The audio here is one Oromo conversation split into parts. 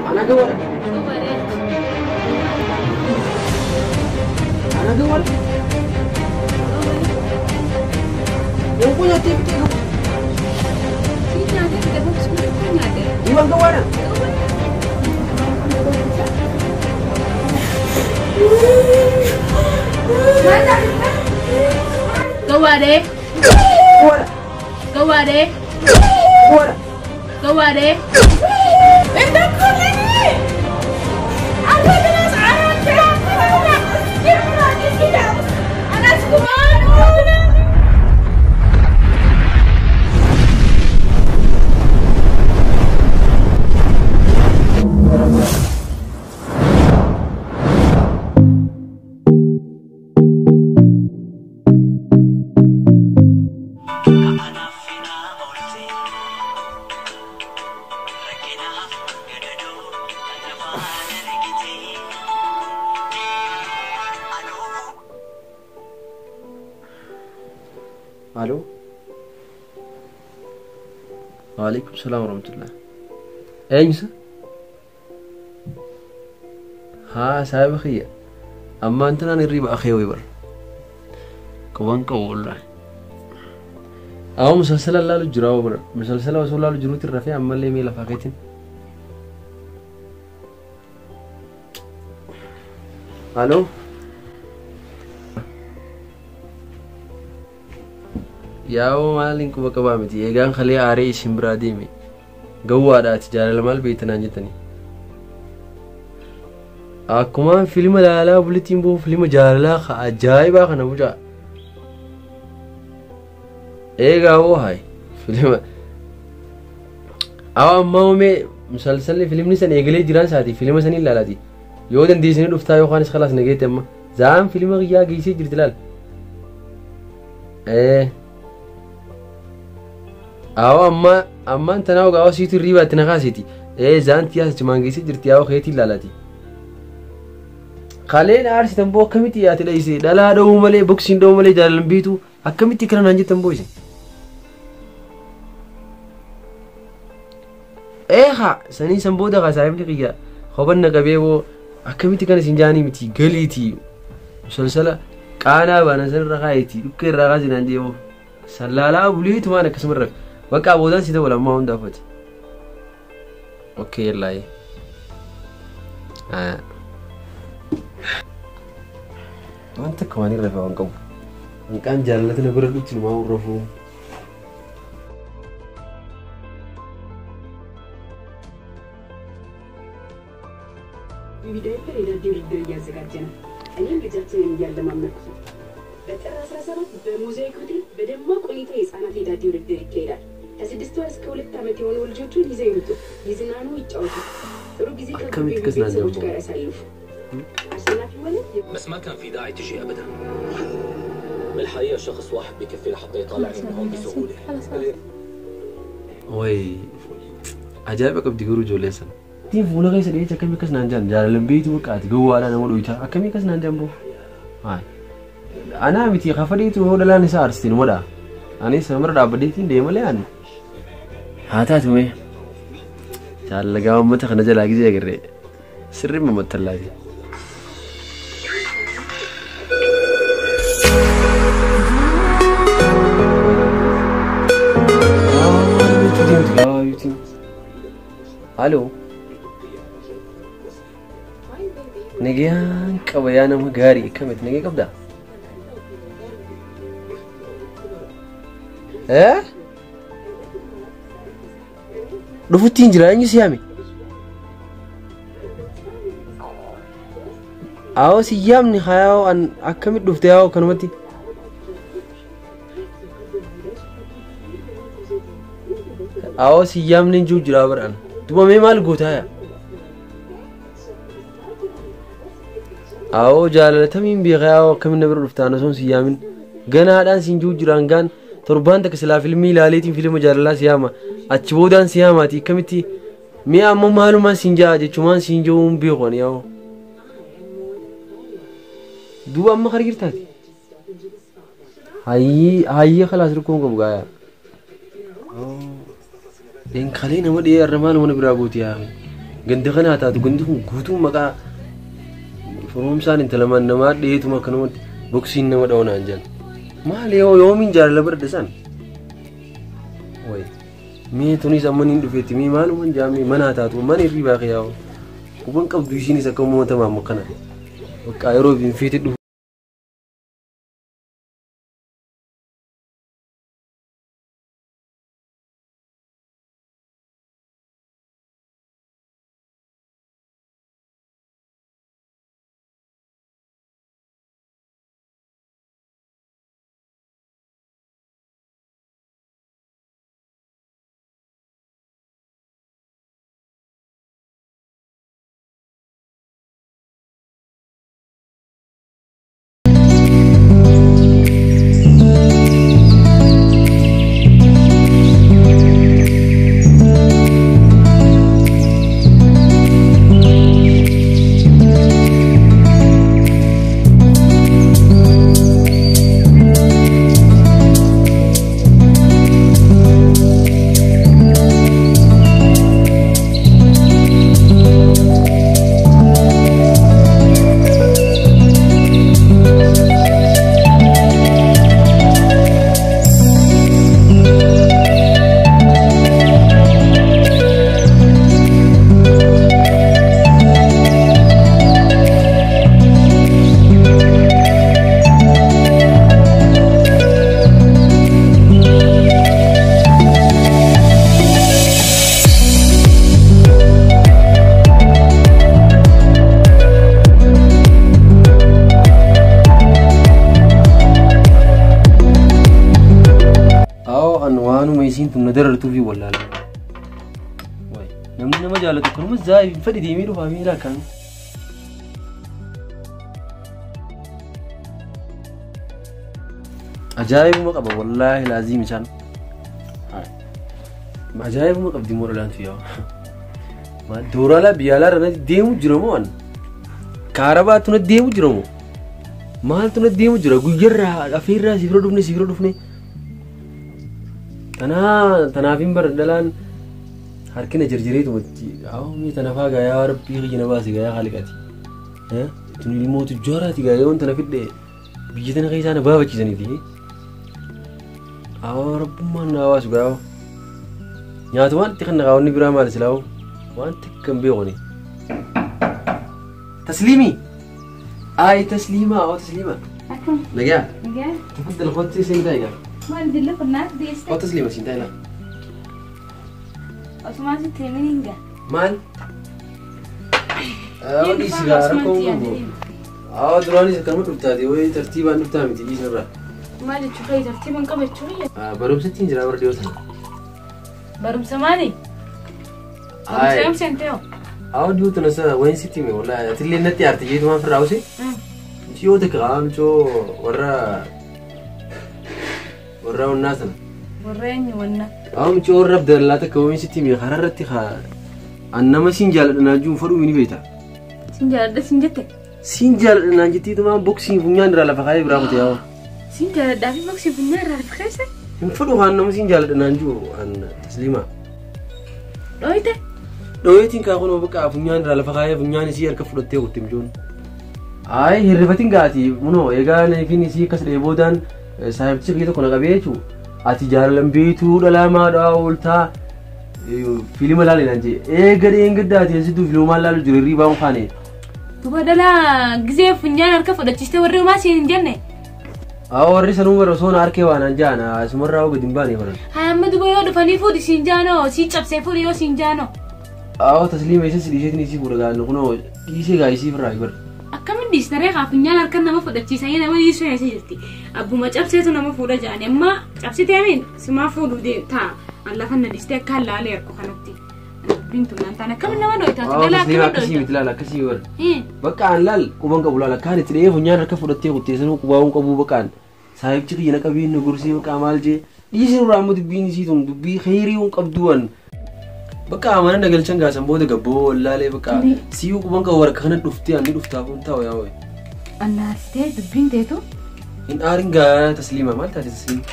Ana gawwaadha. Ana gawwaadha. Yonkuu nyaattee fixee gahu. Diiwaan gawwaadha. Gawwaadha. Gawwaadha. Gawwaadha. Gawwaadha. Gawwaadha. Alo. Waalaikum salaam warahmatullah. Eenyu isa? Haa saahiba kiyya. Ammaan tanaan hirriba akhee wayi bara. Quban qabu wallaahi. Awwa musalsala laalu jira bara. Musalsala osoo laalu jiruutti rafee ammallee mee lafaa keetiin. Alo. Yaa'oo maaliin quba qabaa miti eegaan kalee aaree isin biraa deeme gawwaadhaati jaalala maal beektanaan jettanii. Akkumaan filma laalaa bulittiin boo filma jaalalaa ka ajaa'ibaa kana bucaa. Eegaa hoo hayi filma. Awwa ammaa hoomee musalsalli filimni san eegalee jiraan isaati filma sanii ilaalaati. Yoo dandeessanii dhuftaa yookaanis khalaas nageetti amma zaan filma kiyyaa geessee jirti laal. Awwa amma ammaan tanaa ogaa siitu hirriibaa itti na kaasiti. Zaan tiyyaas achumaan geessee jirti yaa'oo keetii ilaalaati. Kaleen aarsitan boo akkamitti yaate dheeyse dhalaa dha'uu malee boksiin dha'uu malee jaalalan beektu akkamitti kana naan jettan boo isin. Haa sanii san booda kaa saahibni kiyya hobanna qabee boo akkamitti kana isin jaanii miti galiiti musalsala qaanaa baana sanirra kaayeeti dhukkee irraa kaasinaan jee boo sallaalaa buleetumaan akkasuma rafe bakka boodaan si ta'u lammaa hundaafati. Okay yallaayi. Waan takka waan irra waan qabu. Hanqaan jaalalata na bira dhutti numaa rafuu. ቢቢዳይፐር የዳዴ ውድድር እያዘጋጀ ነው። እኔም ልጃችንን እያለማመድኩት ነው። በጥር 17 በሞዛይክ ሆቴል በደማቅ ሁኔታ የህፃናት የዳዴ ውድድር ይካሄዳል። ከ6 ወር እስከ 2 ዓመት የሆኑ ልጆቹን ይዘው ይምጡ፣ ይዝናኑ፣ ይጫወቱ። ጥሩ ጊዜ Akkamitti akkas naan ከቤተሰቦች jedhamu? ጋር ያሳልፉ። አሸናፊ ሆነ بس ما كان في داعي تجي ابدا. بالحقيقه شخص واحد بكفي لحتى يطالعني من هون بسهوله. Way ajaa'iba qabdi garuu ijoolleen sana. Ittiin fuula keessa dhiyeecha akkamii akkas naan jedhan jaalalan beektu bakka ati gowwaadhaa nama dho'itaa akkamii akkas naan jedhan boo. Anaa miti kafadhiitu yoo dhalaan isaa aarsitiin modha. Anis sama bira dhaabbadeetiin deemalee ani. Haa taatu mee jaalagaa uummata kana jalaa gisee agarree sirrii mammattallaati. Alo. Nagayaan qaba yaa nama gaarii akkamitti nagee qabdaa? Dhufutti hin jira eenyu si yaame? Awoo si yaamni hayaa'oo an akkamitti dhufte yaa'oo kanumatti? Awoo si yaamni hin jiru jira bar'an. Duba mee maal gootaa yaa? Awoo jaalatamiin beekaa yaa'oo akkamiin na bira dhuftaan osoon si yaamin. Ganaadhaan siin jiru jiraan gaan torbaan takka silaa filmii ilaaleetiin filma jaalalaa si yaama. Achi boodaan si yaamaati akkamitti mi'a ammoo maalumaan siin jaa jechumaan siin jiruun beeku ani yaa'oo. Duuba amma kara jirtaati? Hayyee hayyee khalaas rakkoon qabu gaayaa. Deenkalee nama dhiyee arra maaluma na biraa gooti yaa. Ganda kana taatu gandi kun guutuu maqaa firoomsaan intala namaa dhiyeetuma akkanumatti boksiin nama dha'u naan jedhan. Maali yoo yoomiin jaalala barda san? Wayi mee tunis amma niin dhufeetti mee maaluma jaamee mana taatu mana hirribaa kiyyaa'u. Quban qabdu ishiinis akka uummata maamma kana. Bakka yeroo hin feete dhufu. Nadarartuu fi wallaala. Namni nama jaalatu kanuma zaa'ib fedhi deemee dhufaa miila kan. Ajaa'ibuma qaba wallaahi laaziim isaan. Ajaa'ibuma qabdi moo dhalaan tuyyaa. Dooraalaa biyyaalaa irra deemu jira moo an? Kaarabaatu na deemu jira moo? Maaltu na deemu jira guyyarraa afeerraa si bira dhufne si bira dhufne. Tanaaf hin bara dhalaan harkina jirjireetumatti mee tanafaa gaa yaa rabbii kiyya na baase gaa yaa haaliqati. Tun ilmoo tujjaaraati gaa yoon tana fidhe biyya tana keessaa na baafachiisaniiti. Rabbummaan na baasu gaa nyaata waan itti kan naqaawwanni biraa maali silaa waan takka hin beekuni. Tasliimi! Ay tasliima oo tasliima. Akkam? Nagaa? Nagaa. Tafaddal qotti seentaa egaa. Maal dilla qonnaa deesse? Oo tasliima siintaa ilaa. Osumaan sitti himin hin gaa. Maal? Dhiisi gaa rakkoo qabu. Duraanis akkanuma dhuftaati wayii tartiibaan dhuftaa miti dhiisarraa. Maal jechuu fa'i tartiibaan qabachuu biyya? Barumsatti hin jira bara dhiyoo sana. Barumsa maali? Barumsa yoom seentee hoo? Dhiyoo tana sa wayin sitti hime wallaahi atillee natti aarte jeetumaan firraa huse. Dhiyoo takka qaamchoo warra warra onnaa sana. Warra eenyu wanna? Mucoo warra Abdallaa takka wayin sitti hime karaa irratti an nama siin jaaladha naan jiru fadhuu ni beekta. Siin jaaladha siin jette? Siin jaaladha naan jettiitumaan boksiin funyaan irraa lafa kaayee biraa kute yaa'u. Siin jaaladhaa fi boksii funyaan irraa lafa kaayese? Hin fadhu waan nama siin jaaladha naan jiru an tasliima. Dhooyite? Dhooyetiin kaa kunoo bakka funyaan irraa lafa kaayee funyaan isii harka fudhattee kutte mijoon. Ayi hirrifatiin gaati munoo egaa neefiin isii akkas dhee boodaan saayibtichi kiyya tokko na qabee jechuun ati jaalalan beektuu dhalaa maadhaa ooltaa fiilima laale naan jee eega dheengaddaati asitti fiilima laalu jiru hirribaa mukaane. Duba dhalaa gizee funyaan harka fudhachiiste warri homaa siin hin jenne. Warri sanuu bara osoo na harkee waan an jaan asumarraa gadi hin baane baran. Haa amma duba yoo dhufanii fuudhi siin jaanoo sii cabsee fuudhi yoo siin jaanoo. Tasliima isa si dhiiseetiin isii fuudha gaannu kunoo dhiisee gaa isii firraa bara. Akkamiin dhiistaree haa funyaan harka nama fudhachiisanii nama dhiisuu eessa jirti. Abbuma cabseetu nama fuudha jaani amma cabsitee amiin simaa fuudhu ta'a. An lafa na dhiistee akka laalee harku kanatti. Dubbiin tun naan taane akkamiin nama dhoyitaati dhalaa Tasliima akkamiin akkasii dhoyita. miti laala akkasii bara. Bakka an laal quban qabu laala kaan itti dhiyee funyaan harka fudhattee kuttee sanuu qubaa'uun qabuu bakka an saayibchi kiyya na qabiin na gorsee bakka maal jee dhiisee nurraa amma dubbiin isii tun dubbii kheyrii hun qabdu an. Bakka mana na galchan gaasan booda gabboo wallaalee bakka si'uu quban qabu warra kana dhuftee ani dhuftaaf hun taa'u yaa wayi. Annaastee dubbiin teetu Hin aarin gaa tasliima maal taate tasliima?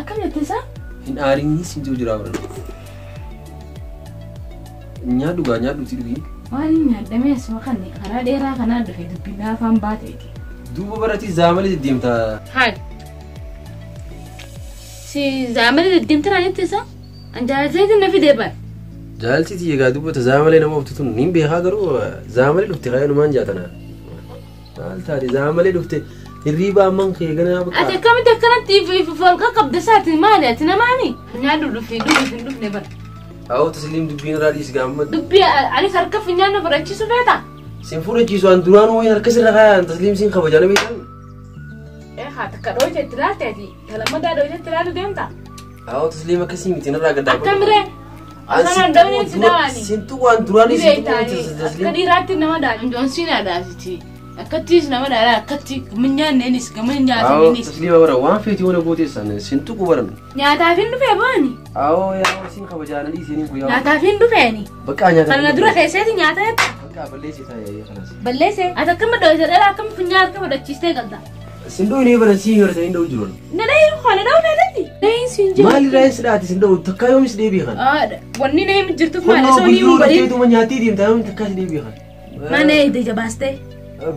akkam jette isaa? Hin aarin siin jiru jira bara. Nyaadhu gaa nyaadhu si dhugi. Waan nyaadhamee asuma kan karaa dheeraa kanaa dhufe dubbiin afaan baateeti. Duuba baratii zaamalee deddeemta. Haal. Si zaamalee deddeemta naan ittisa? An jaalalteetiin na fidee bara. Jaalalti tiyya gaa dubbata zaamalee nama oftu tun niin beekaa garuu zaamalee dhufte kaayee numaan jaatana. Maal taate zaamalee dhufte hirriiba amman kee ganaa bakka. Ati akkamitti akkanatti folqa qabda isaati maali ati namaani? Nyaadhu dhufi dhufi hin dhufne bara. Awwa tasliim dubbiin irraa dhiis gaamma. Dubbii anis harka funyaan na fudhachiisu feeta? Sin fudhachiisu an duraan wayin harka sirra kaayaan tasliim sin kabaja na beekan. Ee haa takka dhooja itti laalte ati talammadaa dhooja itti laalu deemta? Awwa tasliim akkasii miti narraa gaddaa. Akkamiree? Osoo dawni si dawaani. Sintu waan duraanii sintu akka dhiiraatti nama daani. Joonsiin adaasiti. Akkattis nama daala akkatti nyaanneenis gama nyaataniinis. Tasliima bara waan feeti waan gooteessan sintu qubaran. Nyaataaf hin dhufee booni. Awwa yaa sin kabajaana dhiisanii guyyaa. Nyaataaf hin dhufeeni. Bakka nyaata. Kana dura keesseeti nyaata jetta. Bakka balleessee taa'ee kanas. Balleessee ati akkama dhooysa dhala akkama funyaan harka fudhachiistee galta. Sin dhooyinee bara siin yoo ta'in dhooyu jiru. Na dhayin hola dhoo feetetti. Dhayin siin jiru. Maali raayis dhaati sin dhooyu takkaa yoomis deebii kan. Wanni na himi jirtuuf maali osoo ni hin godhin. Kunnoo nyaattii deemtaa yoomi takkaa si deebii kan. Mana eegde jabaastee.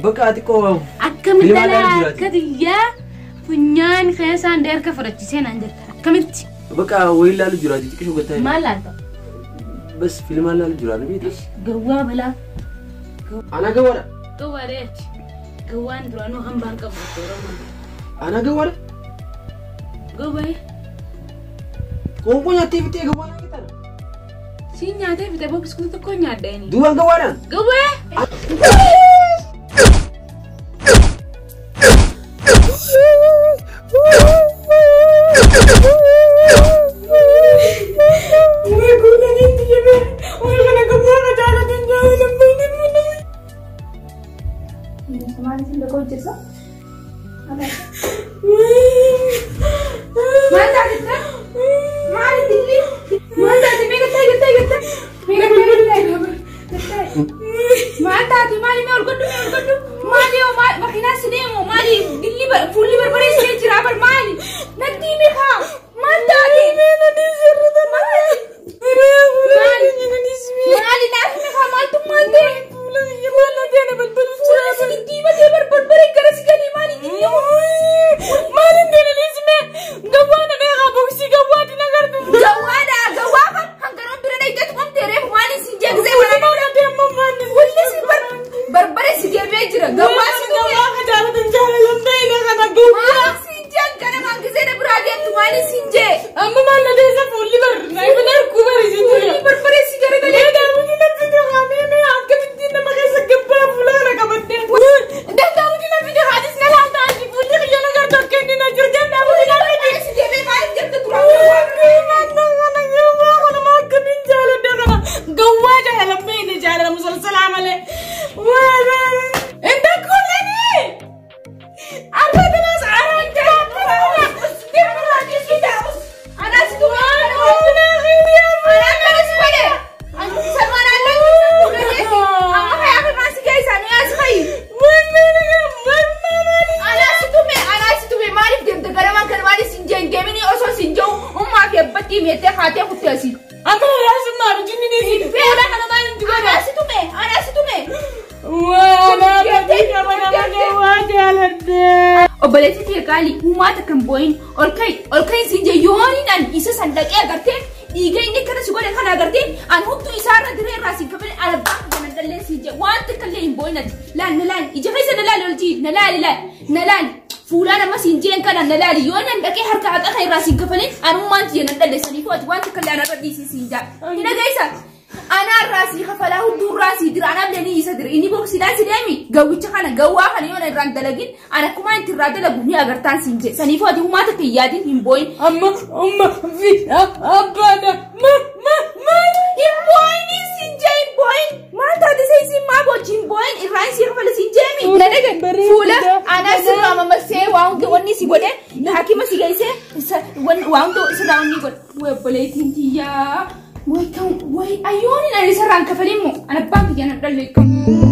Bakka ati qoo. Akkamitti dhala akka xiyyaa funyaan keessaan harka fudhachiisee naan jetta. Akkamitti. Bakka wayii laalu jiraati xiqqishuu gattaa. Maal laalta? Bas filmaan laalu jiraatu beektu. Gawwaa balaa. Ana gawwaadha. Gawwaadha. Gawwaan duraanuu hambaan qabu Oromoon. Ana gawwaadha. Gawwaa. Qoonqoo nyaattee fixee gawwaadha jettan. Siin nyaatee fixee boo biskuutii tokko nyaadha inni. Duubaan gawwaadhaan. Gawwaa. Way ayyoon ani sarraan kafalimmoo ana abbaan kiyya na dhalle.